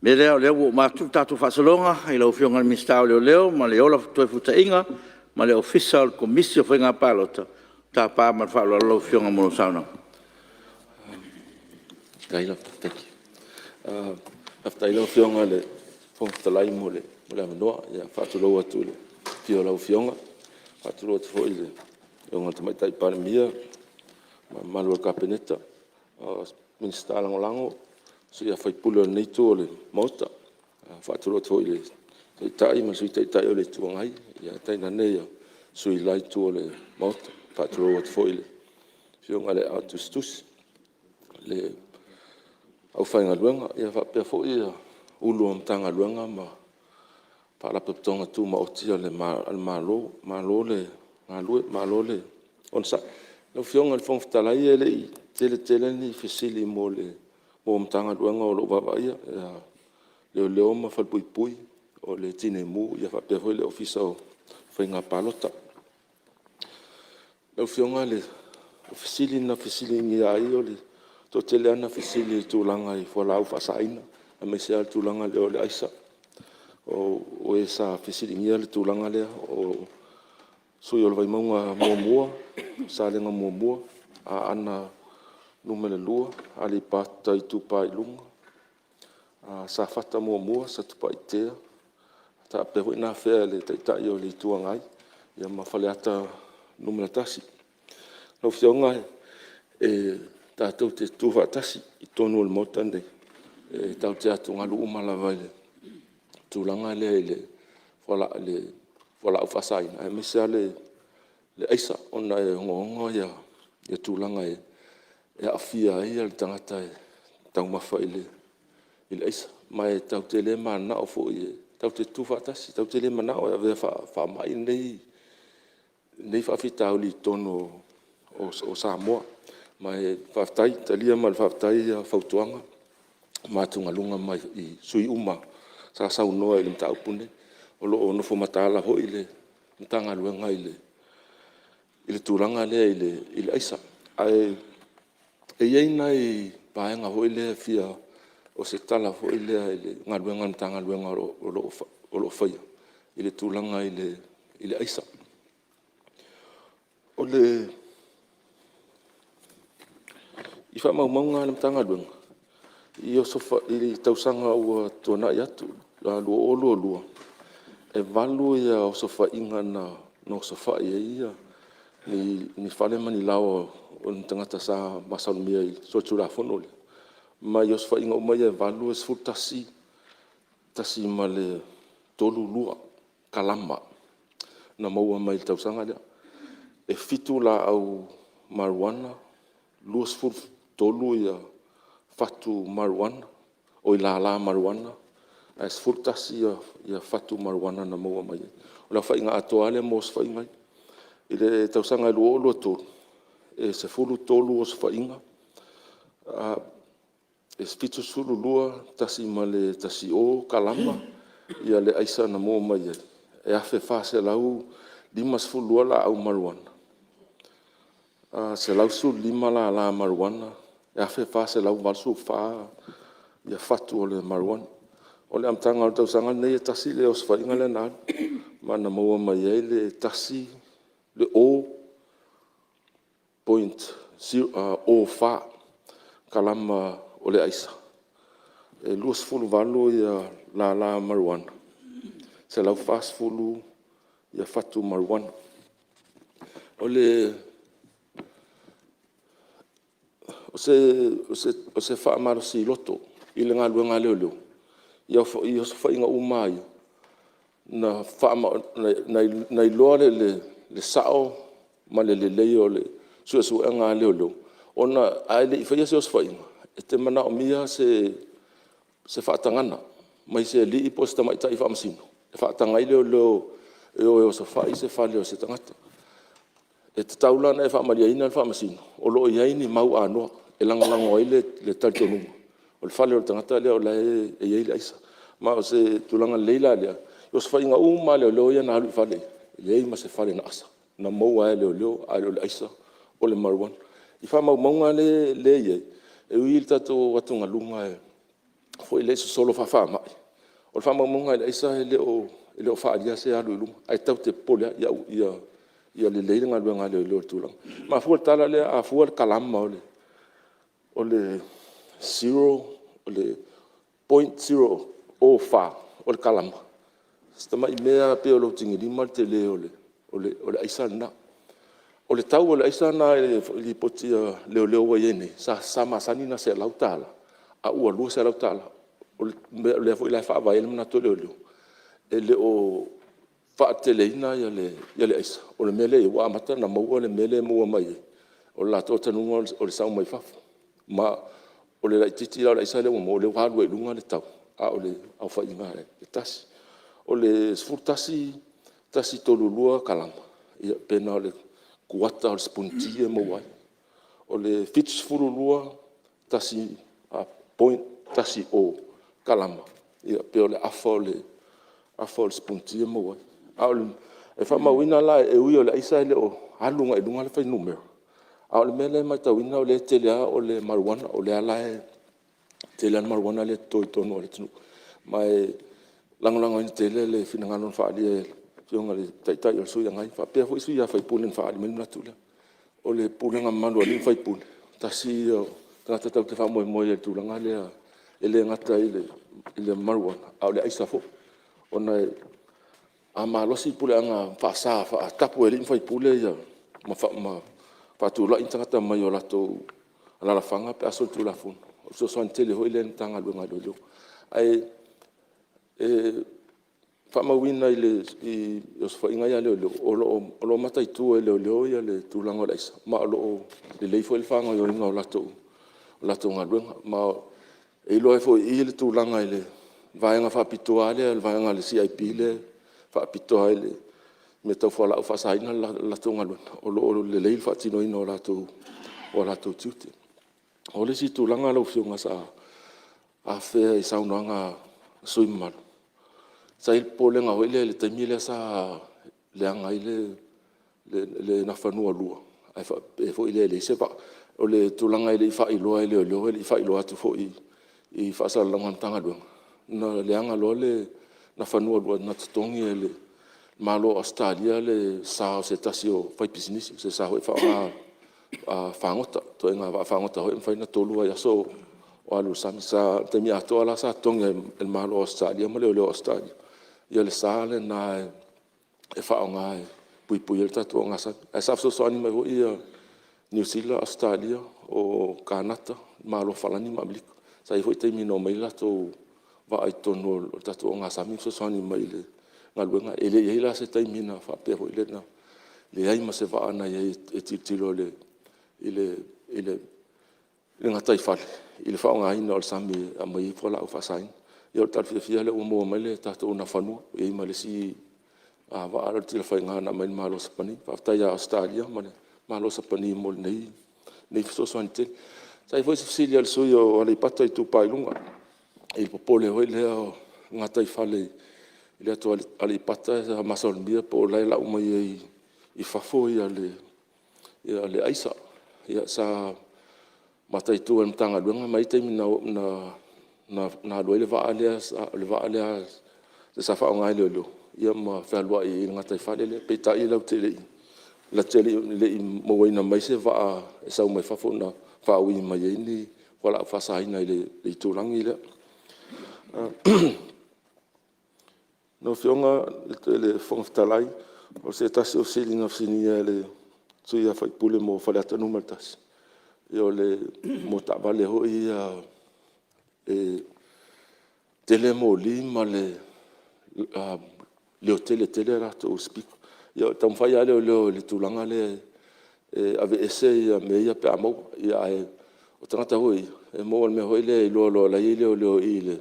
mea lea o lea ua uma atu le tatou faasologa i lau Afioga i le Minisita o Leoleo ma le Ola Toefuataina ma le Ofisa o le Komisi o Faiga Palota. Ou te tapa ma le faaaloalo lau Afioga mo lau saunoaga. Faafetai lau Afioga i le Fofoga Fetalai mo le avanoa. E faatulou atu i le afio o lau Afioga, faatulou atu foi i le Afioga i le Tamaitai Palemia ma le mamalu o le Kapeneta, Minisita Lagolago, sui usufono o lenei itu o le Maota. E faatulou atu foi i le Taitai ma le Sui Taitai o le Itu Agai, ae tainane sui usufono o le la itu o le Maota. E faatulou atu foi i le Afioga i le Aao Tusitusi, le aufaigaluega faapea foi Ofisa Sili o Pulega o Matagaluega ma Faalapotopotoga Tumaoti a le Malo. Malo le galulue malo le onosai. Lau Afioga i le Fofoga Fetalai e le i tele tele ni fesili mo Matagaluega o lo o ou vaavaaia, Leoleo ma Falepuipui, o le Tineimu ia faapea foi le Ofisa o Faiga Palota. Lau Afioga o fesili na fesiligia ai o le toatele lava na fesili i le tulaga i fualaau faasaina aemaise lava le tulaga lea o le aisa. O e sa fesiligia le tulaga lea o le sui usufono o le Vaimauga 1, Salega 1, Aana 2, Aleipata Itupa i Luga, Safata 1, Satupaitea, sa faapea foi ona afea e le Taitai o le Itu Agai ia ma Faleata 1. Lau Afioga e tatou te tutu faatasi i totonu o le Maota lenei, e tatou te atugalu uma lava i le tulaga lea i le fualaau faasaina aemaise lava le aisa ona e ogaoga tulaga e aafia ai le tagata e taumafa i le aisa. Ma e tatou te le mananao foi tatou te tutu faatasi, tatou te le mananao e avea faa-faamai lenei faafitauli i totonu o Samoa. Ma e faafetai, e talia ma le faafetai fautuaga ma atugaluga mai sui usufono uma sa saunoa i le mataupu lenei. O lo o nofo mataala foi le Matagaluega i le tulaga lea i le aisa. Ae i ai nai vaega foi lea e fia o se tala foi lea i le galuega a le Matagaluega o lo o faia i le tulaga i le aisa. I faamaumauga a le Matagaluega i tausaga ua tuanai atu 2022, e 8 osofaiga na osofai ai ni fale ma ni laoa o ni tagata sa masalomia i le solitulafono lea, ma i osofaiga uma ia e 8, e 11.32 kalama na maua mai i le tausaga lea. E 7 laau marijuana, 23 fatu marijuana, oi lala marijuana, ae 11 fatu marijuana na maua mai ai. O le aofaiga atoa lava lea mo osofaiga ia. I le tausaga e 2023, e 13 osofaiga, e 72.10 kalama le aisa na maua mai ai, e 1452 laau marijuana, 115 lala marijuana, e 1484 fatu o le marijuana. O le amataga o le tausaga lenei e tasi le osofaiga lea na alu ma na maua mai ai le 0.04 kalama o le aisa, e 28 lala marijuana, 140 fatu marijuana. O se faamalosiloto i le galuega a leoleo i osofaiga uma lava ia, na iloa le sao ma le lelei o le suesuega a leoleo ona a o le i faia se osofaiga, e te manaomia se faatagaga mai se alii po o se tamaitai faamasino e faataga ai leoleo e o e osofai se fale o se tagata. E tatau la ona e faamalieina le Faamasino o lo o i ai ni mau anoa e lagolago ai le talitonuga o le fale o le tagata lea o la e i ai le aisa. Ma o se tulaga lelei la lea, o osofaiga uma lava a leoleo lea na alu i fale ia, e leai ma se fale na asa na maua ai e leoleo ae le o le aisa po o le marijuana. I faamaumauga lea e i ai, e ui i le tatou atugaluga foi lea i sosolo faa-faamai. O le faamaumauga i le aisa e le o faaalia se alu i luga, ae tatou te popole lava ia lelei le galuega a leoleo i le tulaga. E mafua le tala lea, a fua le kalama o le 0.004 o le kalama, si tamai mea lava pei o lou atigilima le tele o le aisa lena. O le tau o le aisa lena i lipoti a leoleo ua i ai nei, sa masani ona $100 a ua $200. O le mea foi la e faavae ai le manatu o leoleo, e le o faateteleina le aisa, o le mea lea e i ai ua amata ona maua le mea lea e maua mai ai. O le latou talitonuga o le sau mai fafo, ma o le laitiiti la o le aisa lea ua maua lea ua alu ai i luga le tau, a o le aofaiga e tasi. O le 11.32 kalama, ia pe na o le kuata o le sipuniti e maua ai. O le 72.10 kalama, ia pe o le afa o le sipuniti e maua ai. E faamauina la e ui o le aisa e le o alu agai i luga le fuainumera, a o le mea lea e matauina o lea e tele lava o le marijuana. O lea la e tele lava le marijuana lea e toto i totonu o le atunuu. Ma e lagolagoina tele le finagalo na faaalia e le Afioga i le Taitai o le Sui Agai faapea foi sui usufono na faaali mai le manatu lea. O le pulega mamalu a alii ma faipule, tasi ia o tagata tatou te faamoemoe i ai i le tulaga lea, e le gata i le marijuana a o le aisa foi. Ona a malosi le puleaga faasa, faatapu e alii ma faipule ma faatulai ni tagata mai o latou alaalafaga pe a solitulafono, o le fesoasoani tele foi lea i le Matagaluega a Leoleo. Ae faamauina i osofaiga ia a leoleo, o lo o mataitu e leoleo le tulaga o le aisa, ma o lo o lelei foi le faagaoioiga o latou galuega. Ma e iloa ai foi i i le tulaga i le vaega faapitoa lava lea, le vaega a le CIP lea e faapitoa i mea tau fualaau faasaina le latou galuega, o lo o lelei le faatinoina o latou tiute. O le isi tulaga lau Afioga sa afea i saunoaga a sui usufono mamalu, sa i ai le popolega foi lea i le taimi lea sa leaga ai le Nafanua II ae faapea foi lea e leai se vaa. O le tulaga e le i faailoa e leoleo e le i faailoa atu foi i faasalalauga a le Matagaluega, na leaga loa le Nafanua II na totogi e le Malo o Ausetalia le sa o se tasi o faipisinisi, o se sa foi e faaaoga fagota, ituaiga vaafagota foi lea e mafai ona 3 vaiaso o alu i le sami. O le taimi atoa la sa totogi ai e le Malo o Ausetalia ma leoleo o Ausetalia le sa lena e faaaoga e puipui ai le tatou ogasami. Ae sa fesoasoani mai foi Niu Sila, Ausetalia, o Kanata, Malo o Falani ma Amerika. Sa i ai foi taimi na omai ai latou vaa i totonu o le tatou ogasami ma fesoasoani mai i le galuega. E le i i ai la se taimi na faapea foi lea na leai ma se vaa na i ai e tilotilo i le gataifale i le faaaogaina o le sami e aumai ai fualaau faasaina. Ia o le tala fiafia lea ua maua mai le tatou Nafanua ua i ai ma le isi vaa lea o le Tilafaiga na aumai le Malo o Sapani. Faafetai ia Ausetalia ma le Malo o Sapani mo lenei fesoasoani tele. Sa i ai foi se fesili a le sui usufono mo Aleipata Itupa i Luga i le popole foi lea o le gataifale i le atu Aleipata sa masalomia po o la e lau mai ai i fafo le aisa. Ia sa mataitu e le Matagaluega ma e i ai taimi na alu ai le vaa lea sa faaaoga e leoleo ma fealuai ai i le gataifale lea. Peitai latou te le i mauaina mai se vaa e sau mai fafo na faaui mai ai ni fualaau faasaina i le itulagi lea. Lau Afioga i le Fofoga Fetalai, o se tasi o fesili na fesiligia e le sui usufono mo Faleata 1, mo taavale foi ia e tele moli ma le leotele tele a latou speaker. Ia e taumafai lava leoleo i le tulaga lea e aveese mea ia pe a maua. Ae o tagata foi ia e maua i le mea foi lea e iloa loa o la e i ai leoleo i le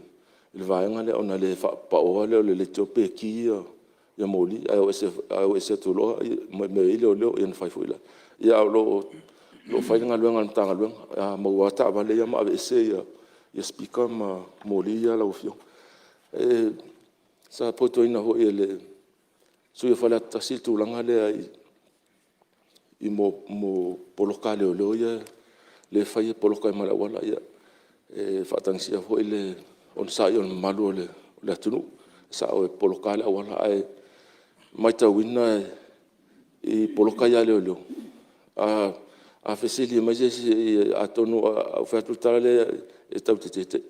vaega lea ona le faapaoa lea o le leitio pe ki moli, ae o ese atu loa ma le mea e i ai leoleo ia ona fai foi lea. Ae o lo o fai le galuega a le Matagaluega, a maua lava taavale ia ma aveese speaker ma moli ia lau Afioga. Sa fautuaina foi e le sui usufono mo Faleata 1 le tulaga lea i poloka a leoleo lea e fai e poloka ai ma le auala. Ia e faatagisia foi le onosai o le mamalu o le atunuu. E sao e poloka lava le auala ae maitauina i poloka ia a leoleo, a fesili mai se isi, atonu a ou fai atu le tala lea e tatou te tete'i.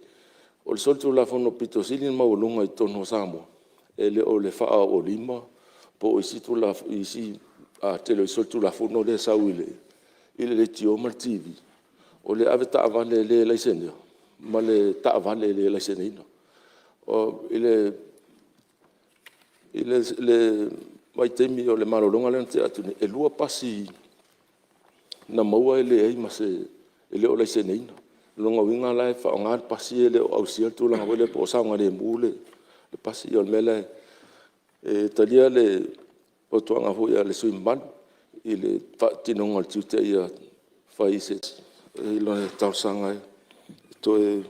O le solitulafono aupito sili ona maualuga i totonu o Samoa, e le o le 4 o 5 po o isi tele o isi solitulafono lea e sau i le leitio ma le TV, o le avetaavale le laisenea ma le taavale le laiseneina. I le vaitaimi o le malologa lea na tea atu nei, e 2 pasi na maua e leai ma se, e le o laiseneina. O lona uiga la e faaaoga le pasi e le o ausia le tulaga foi lea po o saogalemu le pasi. O le mea lea e talia le fautuaga foi a le sui usufono mamalu i le faatinoina o le tiute ia fai i se tasi. I le talosaga e toe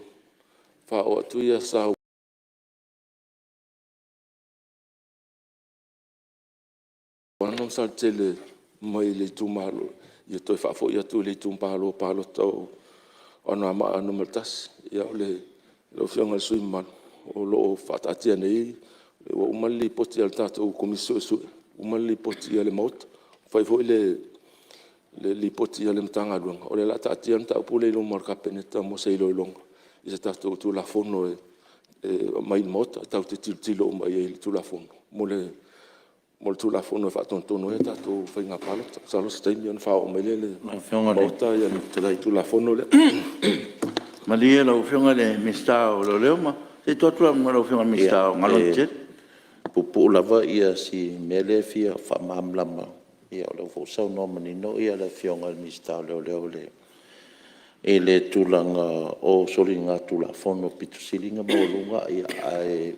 faaoo atu Sauano ma Saletele mai le itumalo, ia toe faafoi atu i le itumalo palota o Anoamaa 1. Lau Afioga i le sui usufono mamalu, o lo o faataatia nei, ua uma le Lipoti a le tatou Komisi Suesue, uma le Lipoti a le Maota, fai foi le Lipoti a le Matagaluega, o lea o le a taatia le mataupu lea i luma o le Kapeneta mo se iloiloga i se tatou Tulafono e aumai i le Maota tatou te tilotilo uma i ai i le Tulafono mo le Tulafono e faatonutonu ai a tatou faiga palota. Masalo o se taimi ona faaoo mai lea i le Maota le Tulafono lea. Malie lau Afioga i le Minisita o Leoleo se i tuu atu le avanoa i lau Afioga i le Minisita o Galuega Tetele. E puupuu lava si mea lea e fia faamalamalama, o lea foi ua saunoa manino le Afioga i le Minisita o Leoleo i le tulaga o soligatulafono aupito sili ona maualuga, ae o le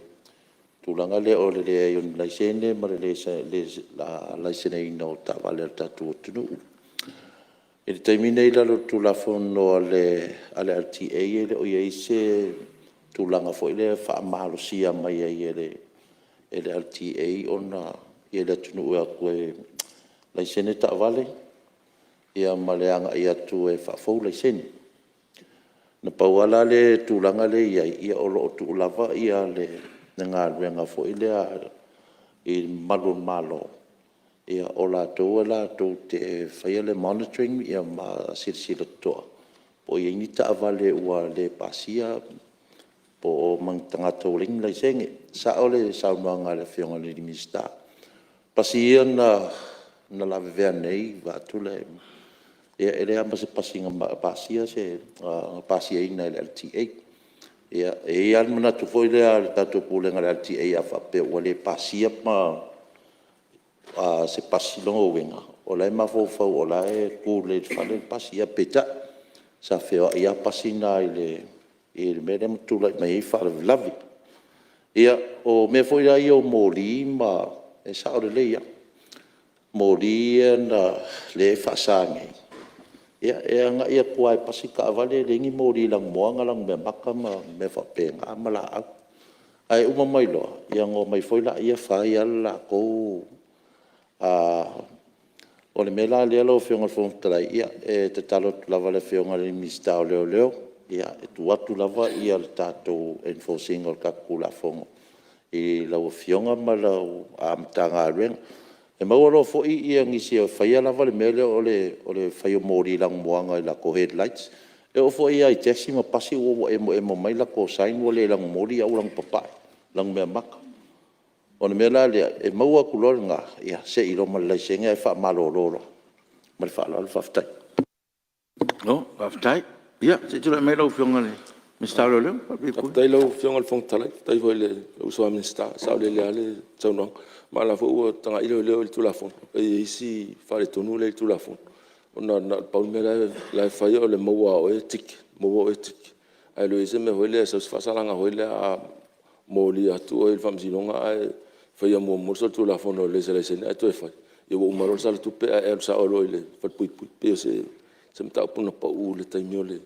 tulaga lea o le leai o ni laisene ma le le laiseneina o taavale a le tatou atunuu. I le taimi lenei i lalo o le Tulafono a le LTA, e le o i ai se tulaga foi lea e faamalosia mai ai e le LTA le atunuu e o atu e laisene taavale ma le agai atu e faafou laisene. Na pau lava la le tulaga lea e i ai, o lo o tuu lava le galuega foi lea i malu o le Malo, o latou e latou te faia le monitoring ma silasila totoa po o i ai ni taavale ua le pasia ma ni tagata ua leai ni laisene. E sao le saunoaga a le Afioga i le Minisita, o pasi ia na lavevea nei vaeatu le… ia e leai lava ma se pasi na pasiaina e le LTA. E i ai lava le manatu foi lea a le tatou Pulega o le LTA a faapea ua le pasia se pasi, lona uiga o la e mafaufau o la e tu lelei i le fale le pasi. Ae peitai, sa feoai lava pasi na i le mea lea ma tulai mai ai faalavelave. Ia, o mea foi la ia o moli ma… e sao lelei lava. Moli lea e faasa nei, ia e agai atu lava e pasi le taavale e leai ni moli lanumoana lanumeamata ma mea faapena ma laau. Ae uma mai loa ona omai foi lea fai lava le latou… O le mea la lea lau Afioga i le Fofoga Fetalai, ia e tatalo atu lava i le Afioga i le Minisita o Leoleo, e tuu atu lava le tatou enforce ina o le tatou Tulafono i lau Afioga ma lau Matagaluega. E maua loa foi nisi e faia lava le mea lea o le fai o moli lanumoana i latou headlights. E oo foi lava i taxi ma pasi ua emoemo mai latou sign ua le lanumoli ae ua lanupapae, lanumeamata. O le mea la lea, e maua atu loa lena, ia sei loa ma le laisene ae faamalolo loa. Ma le faaaloalo faafetai. Malo faafetai. Ia se i tulai mai lau Afioga i le Minisita o Leoleo. Faafetai i lau Afioga i le Fofoga Fetalai, faafetai foi i lou uso a Minisita, e saolele lava le saunoaga. Ma o la e foi ua tagai leoleo i le Tulafono, e i ai si faaletonu lea i le Tulafono, ona na o le pau le mea la e fai o le maua lava o oe e ticket, maua oe e ticket, ae le o i ai se mea foi lea e sau se faasalaga foi lea a molia atu oe i le faamasinoga ae faia muamua le solitulafono e leai se laisene ae toe fai, ia ua uma loa le sala tupe ae e alu sao loa i le falepuipui. E pei o se mataupu na pau i le taimi o le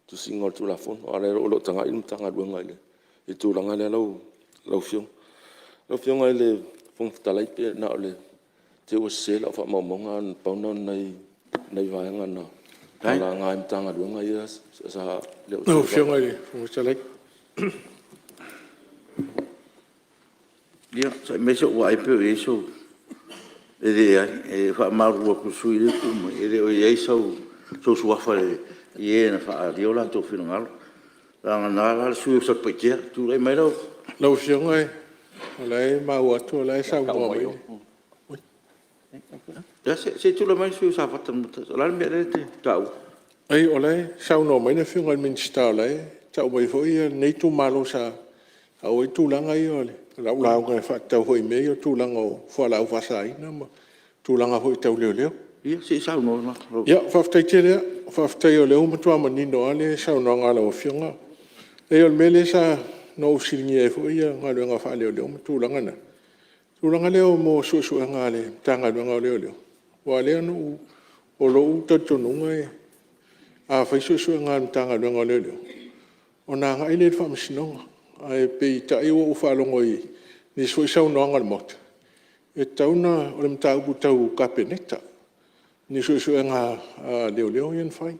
tusiga o le Tulafono, a o lea o lo o tagai le Matagaluega i le tulaga lea lau Afioga. Lau Afioga i le Fofoga Fetalai, pe na o le… i te i ua sese lau faamaumauga ae na pau lena o nai vaega na laga e Matagaluega ia sa… Lau Ia onosai mai se i ou vaai po o i ai sou… E leai, e faamalulu atu i le sui usufono lea e tu mai, e le o i ai sou suafa i e na faaalia o latou finagalo. Vagana la le sui usufono mo Satupaitea. Tulai mai lau… Lau Afioga o la e maua atu o la e saunoa mai… Ia se i tulai mai le sui usufono mo Safata 1. O le a le mea lea e te taua? Leai o la e saunoa mai le Afioga i le Minisita o la e tau mai foi lenei itumalo sa oo i ai tulaga ia o lau lauga e faatatau foi i mea ia o tulaga o fualaau faasaina ma tulaga foi tau leoleo. Ia se i saunoa la. Ia faafetai tele lava. Faafetai o lea ua matua manino lava le saunoaga a lau Afioga. Leai o le mea lea sa ou fesiligia ai foi galuega faaleoleo ma tulaga na, o le tulaga lea mo suesuega a le Matagaluega o Leoleo, aua o lou talitonuga a fai suesuega a le Matagaluega o Leoleo, ona agai lea i le Faamasinoga. Ae peitai ua ou faalogo i nisi foi saunoaga a le Maota, e tatau ona… o le mataupu tau Kapeneta ni suesuega a leoleo ia na fai.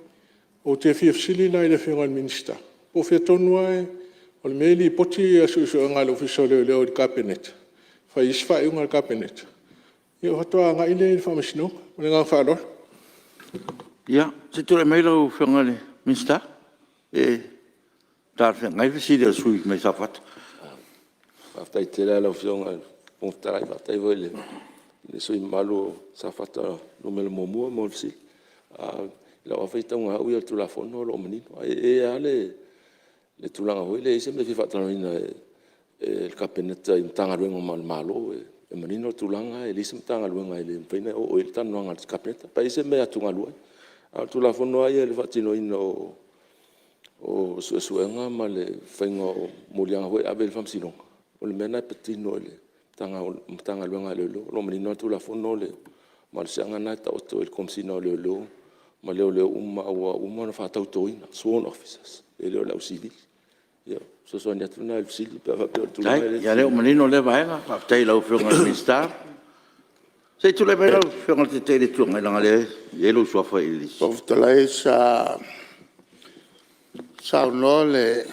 Ou te fia fesili la i le Afioga i le Minisita, po o fea tonu lava… o le mea e lipoti suesuega a le Ofisa o Leoleo i le Kapeneta e fai ai se faaiuga a le Kapeneta ona faatoa agai lea i le Faamasinoga. Ma le agaga faaaloalo. Ia, se i tulai mai lau Afioga i le Minisita, pe talafeagai le fesili a le sui usufono mai Safata. Faafetai tele lava i lau Afioga i le Fofoga Fetalai, faafetai foi i le sui usufono mamalu o Safata 1 mo le fesili. I lau lava faitauga o au ia i le Tulafono o lo o manino. E i ai lava le tulaga foi lele e i ai se mea e fia faatalanoaina e le Kapeneta i Matagaluega uma a le Malo, e manino le tulaga e leai se Matagaluega e le mafai ona oo i ai le talanoaga a le Kapeneta pe a i ai se mea e atugalu ai. A o le Tulafono lava ia i le faatinoina o suesuega ma le faiga o moliaga foi ia e ave i le Faamasinoga, o le mea lena e patino i le Matagaluega a Leoleo. O lo o manino lava le Tulafono o le malosiaga lena e taoto i le Komesina o Leoleo ma leoleo uma ua uma ona faatautoina, sworn officers, e le o le au sivili. Ia, o le fesoasoani atu lena i le fesili pe a faapea o le tulaga lea e te fesili ai. Faafetai, ia o lea ua manino lea vaega, faafetai i lau Afioga i le Minisita. Se i tulai mai lau Afioga i le Taitai o le Itu Agai leaga o lea e i ai lou suafa i le lisi. Lau Afioga i le Fofoga Fetalai sa saunoa le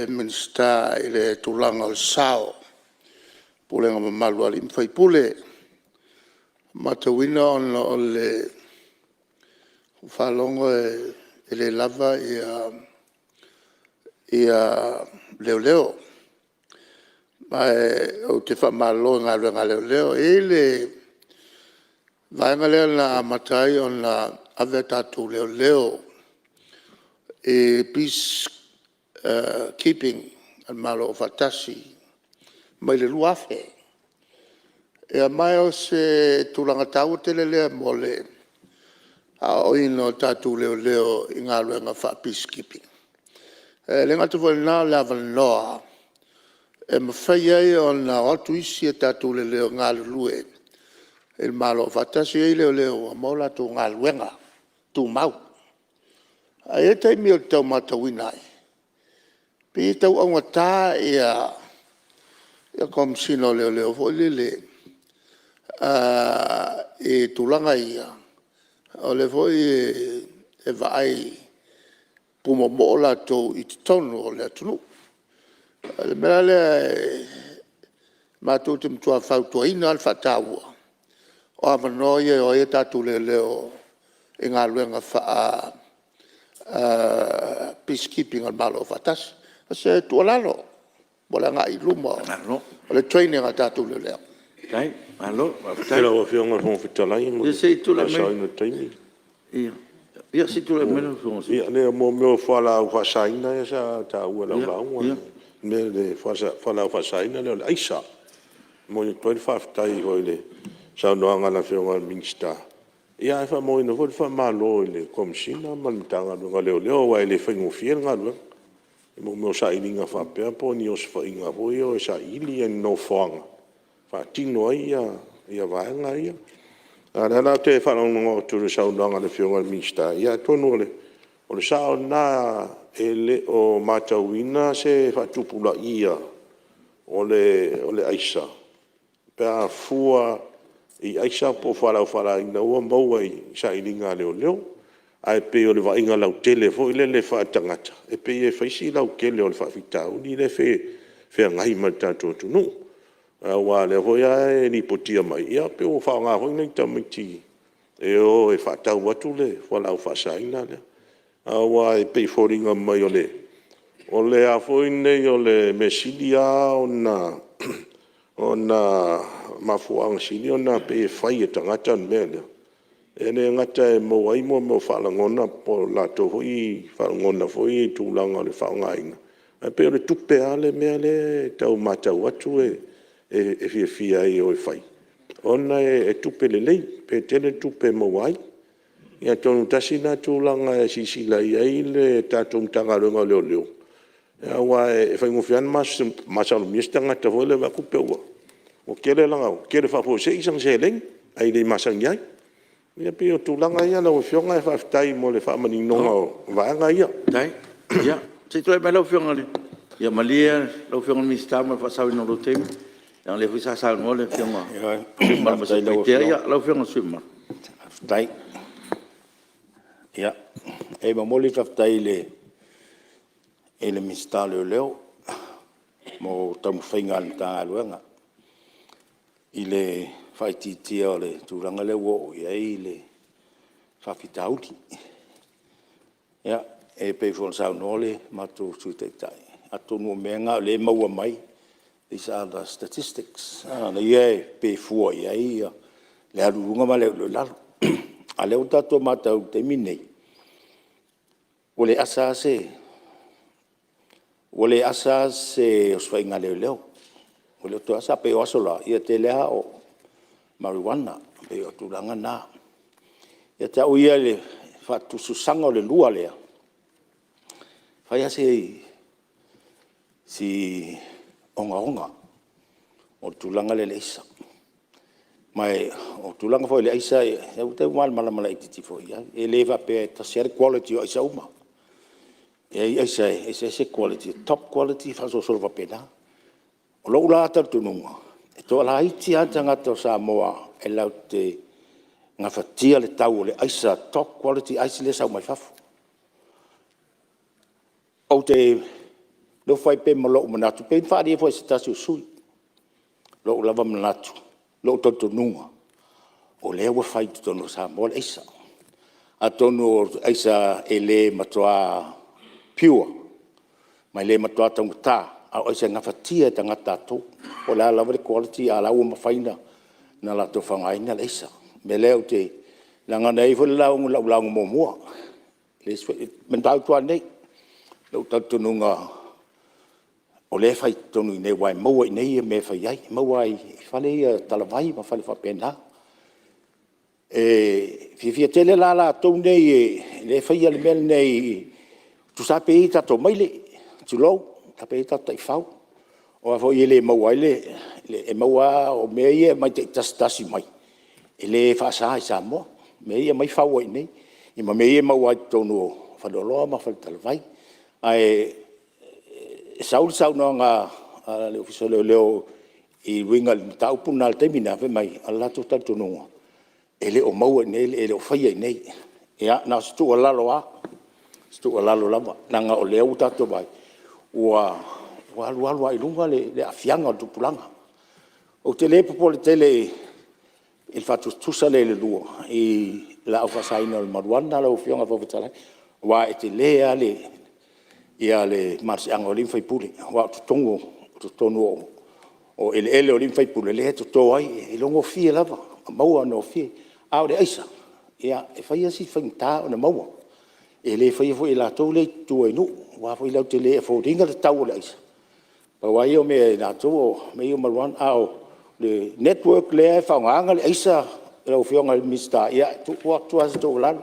Minisita i le tulaga o le sao o pulega mamalu a alii ma faipule. Ua matauina ona o le faalogo e le lava leoleo. Ma ou te faamalo i galuega a leoleo. E i ai le vaega lea na amata ai ona ave a tatou leoleo i peacekeeping a Malo Afaatasi mai le 2000. Ma o se tulaga taua tele lea mo le aoaoina o tatou leoleo i galuega faa-peacekeeping. E le gata foi i lena o le avanoa e mafai ai ona o atu isi a tatou leoleo e galulue i Malo Afaatasi. E i ai leoleo ua maua a latou galuega tumau. Ae i ai taimi ou te tau matauina ai pei e tau augata Komesina o Leoleo foi lele i tulaga ia, o lea foi e vaai pumoomoo latou i totonu o le atunuu. O le mea la lea matou te matua fautuaina lava le faataua o avanoa ia e o ai tatou leoleo i galuega faa-peacekeeping a Malo Afaatasi. O se tuualalo mo le agai i luma o le training a tatou leoleo. Malo faafetai. Lau Afioga i le Fofoga Fetalai mo le Ia se i tulai faasaoina o le taimi. mai lau Afioga i le Sui. Ia mo mea o fualaau faasaina lea sa taua i lau lauga, le fualaau faasaina lea o le aisa. E momoli atu ai le faafetai foi i le saunoaga a le Afioga i le Minisita, ae faamauina foi le faamalo i le Komesina ma le Matagaluega o Leoleo aua e le faigofie le galuega i mea o sailiga faapea po o ni osofaiga foi ia e o e saili ni nofoaga e faatino ai vaega ia. A o lea la ou te faalogologo atu i le saunoaga a le Afioga i le Minisita, ia atonu o le sao lena, e le o matauina se faatupulaia o le aisa pe a fua i aisa po o fualaau faasaina ua maua i sailiga a leoleo. Ae pei o le vaaiga lautele foi lele faaletagata, e pei e fai si lautele o le faafitauli lea feagai ma le tatou atunuu. Aua o lea foi lava e lipotia mai, e pei ua faaaoga foi nai tamaiti e o e faatau atu le fualaau faasaina lea. Aua e pei e foliga mai o le a foi lenei o le mea sili lava ona mafuaaga sili ona pei e fai e tagata le mea lea, e le gata e maua ai mo mea o faalagona po o latou foi faalagona foi ia i tulaga o le faaaogaina, ae pei o le tupe lava le mea lea e tau matau atu e fiafia ai e o e fai, ona e tupe lelei, e tele tupe e maua ai. Ia atonu tasi lena tulaga e silasila i ai le tatou Matagaluega o Leoleo, aua e faigofie lava ona masalomia se tagata foi lea e vaai atu pei ua tele faafuasei sana seleni ae le masani ai. Ia pei o tulaga ia lau Afioga ae faafetai mo le faamaninoga o vaega ia. Faafetai. Ia, se i tulai mai lau Afioga i le… Ia malie lau Afioga i le Minisita mo le faasaoina o lou taimi, leaga o lea foi sa saunoa le Afioga i le sui usufono mamalu mai Satupaitea. Ia, lau Afioga i le sui usufono mamalu. Faafetai. Ia, e momoli le faafetai i le Minisita o Leoleo mo taumafaiga a le Matagaluega i le faaitiitia o le tulaga lea ua oo i ai le faafitauli. Ia, e pei foi ona saunoa le matou Sui Taitai, atonu o mea na o lea e maua mai, these are the statistics ia pe fua i ai le alu i luga ma le alu i lalo. A o lea ua tatou matau i le taimi lenei, ua le asa lava se osofaiga a leoleo, ua le toe asa. E pei o aso la, e tele lava o marijuana, pei o tulaga na. Ia te au ia i le faatusatusaina o le lua lea, e fai lava si ogaoga o le tulaga lea i le aisa. Ma o le tulaga foi i le aisa e tau malamalama laitiiti foi i ai. E le faapea e tasi lava le quality o aisa uma. E i ai aisa e eseese quality, e top quality faasolosolo faapena. O lou la talitonuga, e toalaiti lava tagata o Samoa e latou te gafatia le tau o le aisa top quality ice lea e sau mai fafo. Ou te nofo ai pea ma lou manatu, pei ona faaalia foi e se tasi o sui usufono lou lava manatu, lou talitonuga, o lea ua fai i totonu o Samoa le aisa. Atonu o le aisa e le matua pure ma e le matua taugata, a o aisa e gafatia e tagata tatou. Po o le a lava le quality a o la e ua mafai ona latou faaaogaina le aisa. O le mea lea ou te… leaga na i ai foi lau lauga muamua i le mataupu lava lenei, lou talitonuga o lea e fai i totonu i inei aua e maua i inei mea e fai ai, e maua i fale ia talavai ma fale faapena. E fiafia tele la latou nei e faia le mea lenei, tusa lava pe i ai tatou maile, tulou, pe i ai tatou taifau. Aua foi e le maua ai le… e maua lava o mea ia e aumai taitasitasi mai, e le faasa i Samoa, mea ia e aumai fau ai i inei, ia ma mea ia e maua ai i totonu o faleoloa ma faletalavai. Ae sau le saunoaga a le Ofisa o Leoleo e uiga i le mataupu lena i le taimi lena, fai mai, o le latou talitonuga, e le o maua i inei, e le o faia i inei. Ia na o se tuualalo lava, o se tuualalo lava, leaga o lea ua tatou vaai ua alu alu lava i luga le aafiaga o le tupulaga. Ou te le popole tele i le faatusatusa lea i le lua i laau faasaina o le marijuana lau Afioga i le Fofoga Fetalai, aua e tele lava le malosiaga o alii ma faipule, aua o totonu o eleele o alii ma faipule lea e toto ai, e iloa gofie lava, e maua gofie. A o le aisa, e fai lava si faigata ona maua, e le faia foi e latou lea i tua i nuu, aua foi latou te le afford ina le tau o le aisa. Pau lava ia o mea ia i latou o mea ia o marijuana. A o le network lea e faaaogaina le aisa lau Afioga i le Minisita, ia e tuu atu lava se tuualalo,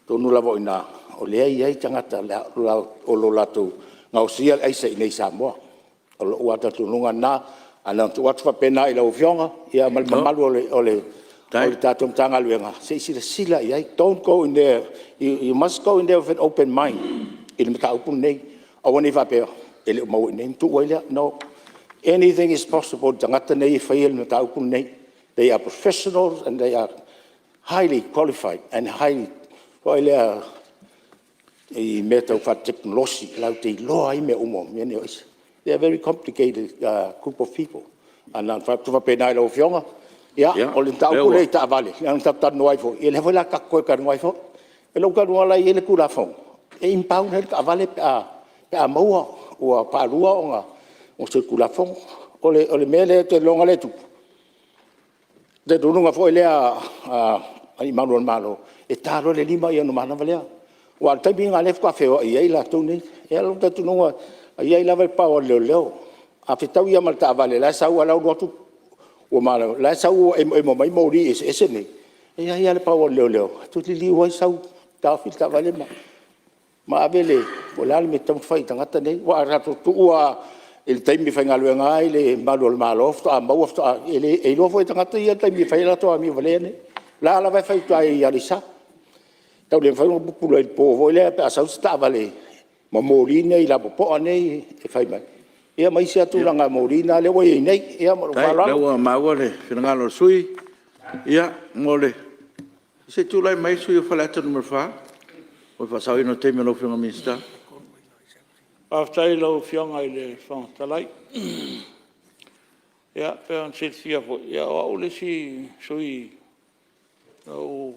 atonu lava o i ina o lea e i ai tagata o lo o latou gaosia le aisa i inei i Samoa. O lou lava talitonuga lena, ae na ona tuu atu faapena i lau Afioga ma le mamalu o le tatou Matagaluega, se i silasila i ai. Don't go in there, you must go in there with an open mind i le mataupu lenei. Aua ne i faapea e le o maua i inei ona tuu ai lea. No, anything is possible i le tagata nei e faia le mataupu lenei. They are professionals and they are highly qualified and highly foi lea i mea tau faatekonolosi latou te iloa ai mea uma o mea nei o aisa. They are very complicated group of people. Ae na ona fai atu faapena i lau Afioga. Ia, o le mataupu lea i taavale, leaga sa tatou talanoa ai foi, ia lea foi o le a tatou toe talanoa ai foi. I lou talitonuga o la e i ai le Tulafono e impound ai le taavale pe a maua ua faalua ona solitulafono. O le mea lea ou te iloa e tupu, o le talitonuga foi lea o alii malu o le Malo, e ta loa le 5 ona manava lea. Aua o le taimi lena o lea faatoa feoai ai latou nei. E i ai lou talitonuga e i ai lava le power o le leoleo. A fetaui lava ma le taavale o la e sau ae o la e ua alu atu o la e sau ua emoemo mai moli eseese nei, e i ai lava le power o le leoleo e toe liliu ai sau taofi le taavale ma ave le… po o le a le mea e tatau ona fai i tagata nei. Aua a tatou tuu lava i le taimi e faigaluega ai malu o le Malo faatoa maua faatoa… E iloa foi e tagata ia le taimi e fai ai latou amio valea nei. O la e lava e fai i uta i Aleisa. E tau le mafai ona pupula i le po foi lea pe a sau se taavale ma moli nei lapopoa nei e fai mai, ia ma isi lava tulaga moli na ua i ai nei. Ia ma lou faaaloalo. Faafetai o lea ua maua le finagalo o le sui usufono. Se i tulai mai le sui usufono mo Faleata 4 mo le faasaoina o le taimi o lau Afioga i le Minisita. Faafetai i lau Afioga i le Fofoga Fetalai. Ia pei ona silafia foi, o au le isi sui usufono na ou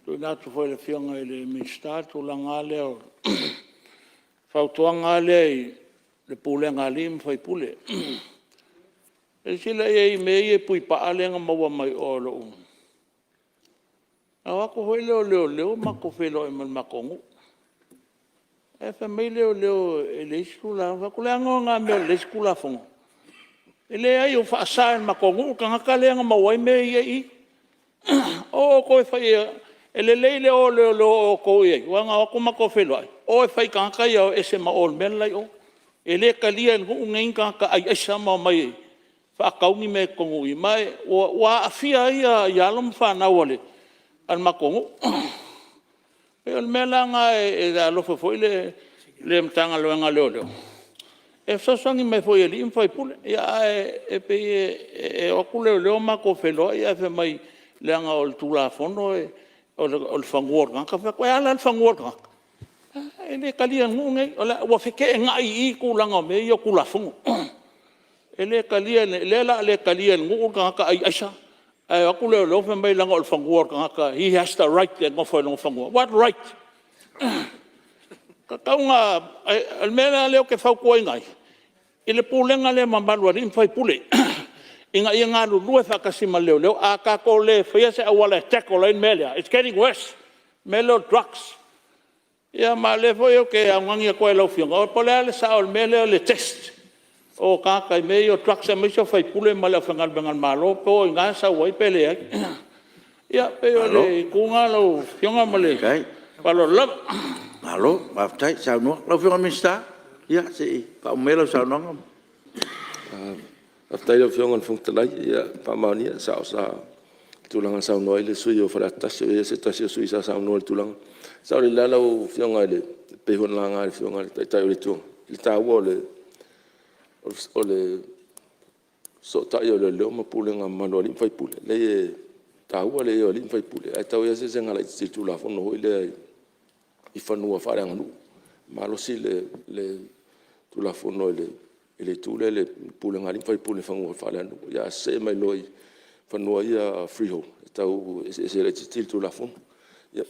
tuuina atu foi i le Afioga i le Minisita le tulaga lava lea o le fautuaga lava lea i le pulega a alii ma faipule. Silasila i ai i mea ia i Puipaa lea na maua mai o i lou… Na o atu foi lea o leoleo matou feiloai ma le matou nuu. Ae fai mai leoleo e leai se Tulafono. Ou fai atu, o le a le mea e leai ai se Tulafono? E leai ua faasa e le matou nuu le tagata lea na maua ai mea ia e i i. O outou e fai e… E lelei le o o leoleo o outou i ai aua na o atu matou feiloai, o e fai i tagata ia e o ese ma o i le mea la e i o. E le talia e le nuu lenei ni tagata ai aisa ma omai e faatau ni mea i totonu i i, ma ua aafia ai alo ma fanau a le matou nuu. E pei o le mea la lena e alofa foi le Matagaluega a Leoleo e fesoasoani mai foi i alii ma faipule. Ae pei e o atu leoleo matou feiloai ae fai mai leaga o le Tulafono o le fanua o le tagata. Ou fai atu, e a la le fanua o le tagata? E le talia e le nuu lenei. Ua feteenai i i tulaga o mea ia o Tulafono. E le talia, o lea o le a le talia e le nuu le tagata ai aisa ae o atu leoleo fai mai leaga o le fanua o le tagata, he has the right e nofo ai i lona fanua. What right? E tatau ona… O le mea la lea ou te fautuaina ai i le pulega lea mamalu a alii ma faipule ina ia galulue faatasi ma leoleo. A tatou le faia se auala e tackle ai le mea lea, it's getting worse le mea lea o le drugs. Ia ma o lea foi ou te augani atu ai i lau Afioga, po o le a le sao o le mea lea o le test o tagata i mea ia o drugs aemaise o faipule ma le aufaigaluega a le Malo, po o i ina e sau ai pe leai. Ia pei o le itu lena lau Afioga ma le faaaloalo lava. Malo faafetai saunoa. Lau Afioga i le Minisita, ia se i faauma maia lau saunoaga. Faafetai lau Afioga i le Fofoga Fetalai. E faamaonia e sao le tulaga na saunoa ai le sui usufono o Faleata 1, o ia se tasi o sui usufono sa saunoa i le tulaga. E sao lelei lava lau Afioga e pei foi ona laga e le Afioga i le Taitai o le Itu Agai i le taua o le fesootai o leoleo ma pulega mamalu a alii ma faipule. E leai e taua le i ai o alii ma faipule ae tau i ai lava si eseesega laitiiti i le Tulafono foi lea i fanua faaleaganuu. E malosi le Tulafono i le itu lea i le pulega a alii ma faipule i fanua faaleaganuu, ae se'e mai loa i fanua ia freehold e tau eseese laitiiti le Tulafono. E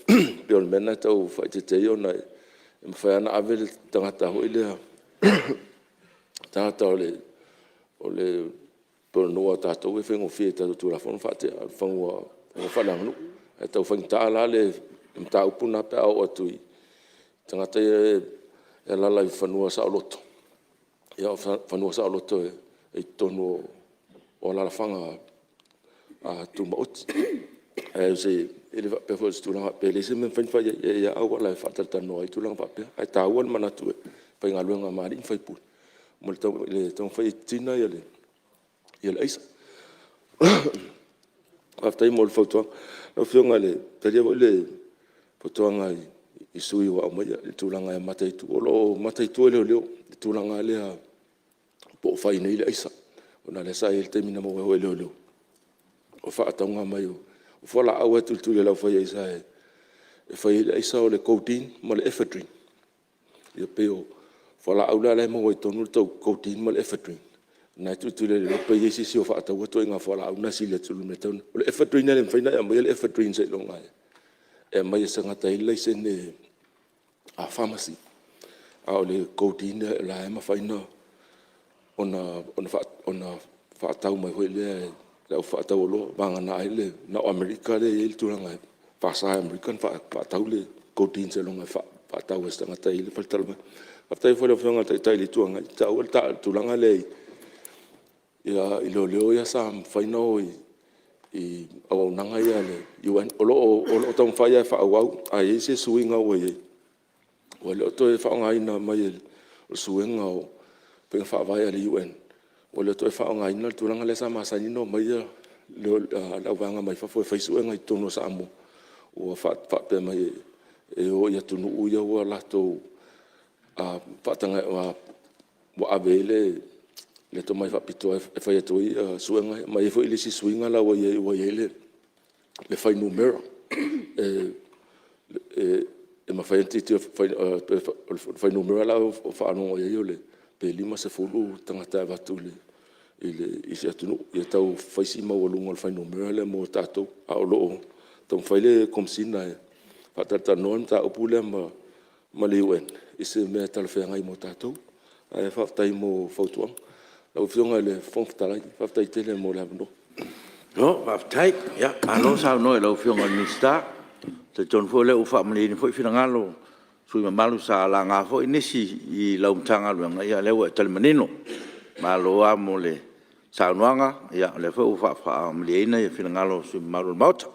pei o le mea lena e tau faaeteete ai ona e mafai lava ona ave le tagata foi lea le tagata o le pei o le nuu lava o tatou e faigofie i tatou Tulafono ona faatea o fanua faaleaganuu. Ae tau faigata la le mataupu lena pe a oo atu i tagata ia e alaala i fanua saoloto, o fanua saoloto e i totonu o alaalafaga tumaoti. Ae le faapea foi o se tulaga faapea e leai se mea e mafai ona fai ai, e i ai lava auala e faatalatalanoa ai tulaga faapea. Ae taua le manatu e faigaluega ma alii ma faipule mo le taumafai e titina le aisa. Faafetai mo le fautuaga. Lau Afioga e talia foi le fautuaga i sui usufono ua aumaia i le tulaga e mataitu. O lo o mataitu e leoleo le tulaga lea po o fai i inei le aisa, ona o lea sa i ai le taimi na maua ai foi e leoleo o le faatauga mai o fualaau lava e tulituli e le au fai aisa e fai ai le aisa o le codeine ma le ephedrine. E pei o fualaau la e maua i totonu o le codeine ma le ephedrine, lena e tulituli e leoleo pe i ai se isi o faataua ituaiga fualaau na e sili atu i lo le mea e tatau ona… O le ephedrine e le mafai ona e aumaia le ephedrine seiloga e aumai e se tagata e i ai le laisene pharmacy. A o le codeine o la e mafai ona faatau mai foi lea e le au faatau oloa vagana ai na o Amerika lea e i ai le tulaga e faasa e Amerika ona faatau le codeine seiloga e faatau e se tagata e i ai le faletalavai. Faafetai foi i le Afioga i le Taitai o le Itu Agai, sa taua le tulaga lea i leoleo ia sa mafai ona o i auaunaga ia a le UN. O lo o taumafai lava e faaauau, ae i ai se suiga ua i ai, ua le o toe faaaogaina mai e le suega o faiga faavae a le UN, ua le o toe faaaogaina le tulaga lea sa masani ona omai le auvaega mai fafo e fai suega i totonu o Samoa, ua faapea mai e o i atunuu ia ua latou faataga ua ave i ai le tomai faapitoa e fai atu ai suega ia. Ma e i ai foi le isi suiga la ua i ai ua i ai le fuainumera e mafai ona tilotilo, o le fuainumera la ua ou faalogo i ai pe 50 tagata e avatu i se atunuu. Ia tau fai si maualuga o le fuainumera lea mo tatou, a o lo o taumafai le Komesina e faatalatalanoa le mataupu lea ma le UN i se mea talafeagai mo tatou. Ae faafetai mo fautuaga. Lau Afioga i le Fofoga Fetalai, faafetai tele mo le avanoa. Malo faafetai, malo saunoa i lau Afioga i le Minisita. E talitonu foi o lea ua faamalieina foi finagalo o sui usufono mamalu sa laga foi nisi i lau Matagaluega, ia o lea ua e tali manino. Malo lava mo le saunoaga, o lea foi ua faamalieina finagalo o sui usufono mamalu o le Maota.